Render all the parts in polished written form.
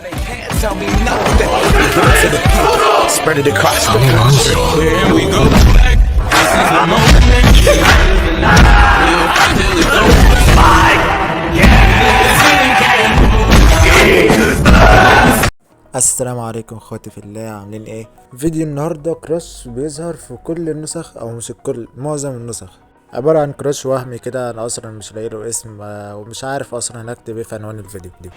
They can't tell me nothing. Give it to the people. Spread it across the country. Here we go back. This is the moment. We'll fight till it's over. السلام عليكم اخواتي في الله، عاملين ايه؟ فيديو النهارده crash بيظهر في كل النسخ، او مش الكل، معظم النسخ. عبارة عن crash وهمي كده، انا اصلا مش لاقي له اسم، ومش عارف اصلا هكتب ايه في عنوان الفيديو دي.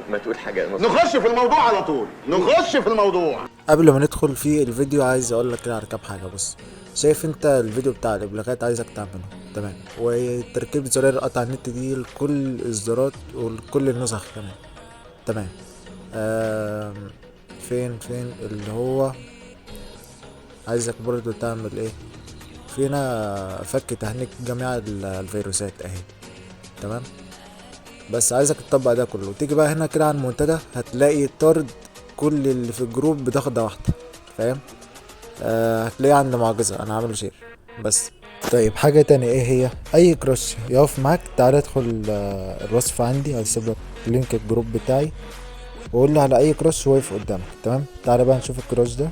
ما تقول حاجة يا مصطفى. نخش في الموضوع على طول، نخش في الموضوع. قبل ما ندخل في الفيديو عايز اقول لك كده على كام حاجة. بص، شايف انت الفيديو بتاع الابلاغات عايزك تعمله، تمام؟ وتركيب زرار قطع النت دي لكل الاصدارات ولكل النسخ كمان، تمام؟ فين اللي هو عايزك برضو تعمل ايه؟ فينا فك تهنيك جميع الفيروسات اهي، تمام؟ بس عايزك تطبق ده كله. تيجي بقى هنا كده على المنتدى هتلاقي طرد كل اللي في ال group بضغطة واحدة، فاهم؟ هتلاقيه عند معجزة، انا عامله share بس. طيب حاجة تانية ايه هي؟ اي crash يقف معاك تعالى ادخل، الوصف عندي هسيب لك link ال group بتاعي، وقول لي على اي crash واقف قدامك، تمام؟ تعالى بقى نشوف ال crash ده،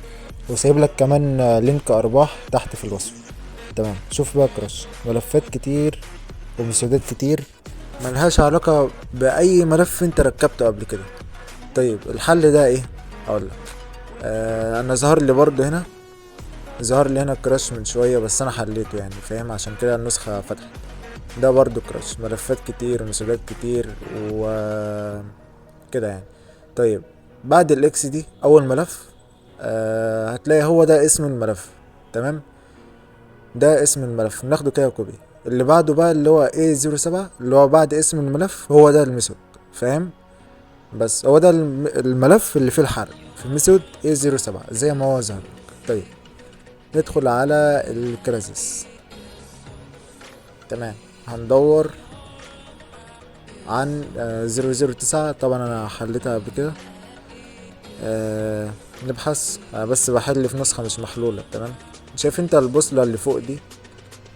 وسايب لك كمان، link ارباح تحت في الوصف، تمام؟ شوف بقى crash، ملفات كتير ومسودات كتير ملهاش علاقة بأي ملف انت ركبته قبل كده. طيب الحل ده ايه؟ اقول لك، انا ظهر لي برضه هنا، ظهر لي هنا crash من شوية بس انا حليته يعني، فاهم؟ عشان كده النسخة فتحت. ده برضه crash، ملفات كتير ومسودات كتير و كده يعني. طيب بعد ال X دي اول ملف، هتلاقي هو ده اسم الملف، تمام؟ ده اسم الملف، ناخده كده copy. اللي بعده بقى اللي هو A07 اللي هو بعد اسم الملف، هو ده ال method، فاهم؟ بس هو ده الملف اللي فيه الحرق في method A07 زي ما هو ظهر لك. طيب ندخل على ال Crysis، تمام؟ هندور عن 009، طبعا انا حليتها قبل كده. نبحث، انا بس بحل في نسخة مش محلولة، تمام؟ شايف انت البوصلة اللي فوق دي،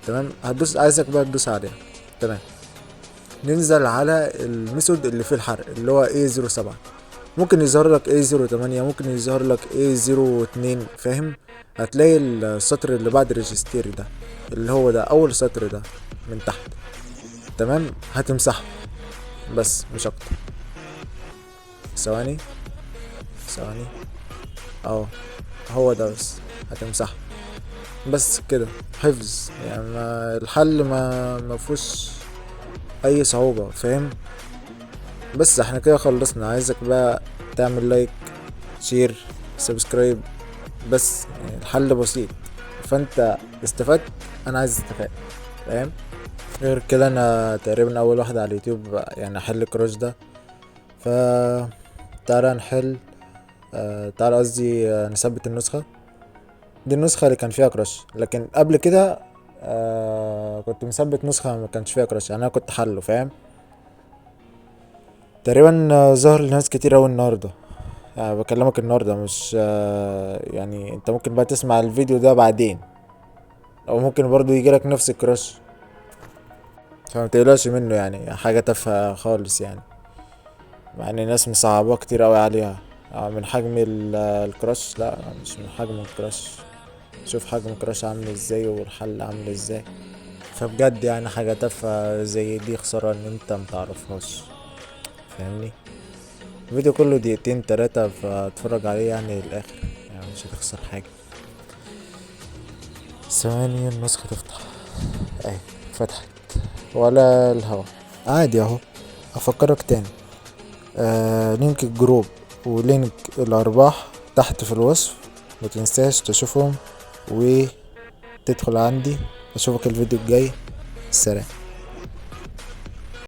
تمام؟ هتدوس، عايزك بقى تدوس عليها، تمام؟ ننزل على ال method اللي فيه الحرق اللي هو A07. ممكن يظهر لك A08، ممكن يظهر لك A02، فاهم؟ هتلاقي السطر اللي بعد registry ده اللي هو ده اول سطر ده من تحت، تمام؟ هتمسحه بس مش اكتر. ثواني ثواني، اهو هو ده بس، هتمسحه بس كده، حفظ يعني. ما الحل ما فيهوش اي صعوبة، فاهم؟ بس احنا كده خلصنا. عايزك بقى تعمل like، share، subscribe، بس يعني الحل بسيط، فانت استفدت، انا عايز استفاد، فاهم؟ غير كده انا تقريبا اول واحد على اليوتيوب يعني احل ال crash ده. ف تعالى نحل، تعالى قصدي، نثبت النسخة دي، النسخة اللي كان فيها crash. لكن قبل كده، كنت مثبت نسخة ما كانش فيها crash، يعني انا كنت حله، فاهم؟ تقريبا، ظهر لناس كتير اوي النهارده، يعني بكلمك النهارده مش، يعني انت ممكن بقى تسمع الفيديو ده بعدين، او ممكن برضو يجيلك نفس ال crash، فما تقلقش منه، يعني حاجة تافهة خالص يعني، مع ان الناس مصعبة كتير اوي عليها. من حجم ال crash، لا مش من حجم ال crash، شوف حجم ال crash عامل ازاي والحل عامل ازاي. فبجد يعني حاجة تافهة زي دي خسارة ان انت متعرفهاش، فاهمني؟ الفيديو كله دقيقتين تلاتة، فاتفرج عليه يعني للآخر، يعني مش هتخسر حاجة. ثواني النسخة تفتح، اهي فتحت ولا الهوا عادي اهو. افكرك تاني، link ال group و link الارباح تحت في الوصف، متنساش تشوفهم وتدخل عندي. اشوفك الفيديو الجاي، سلام.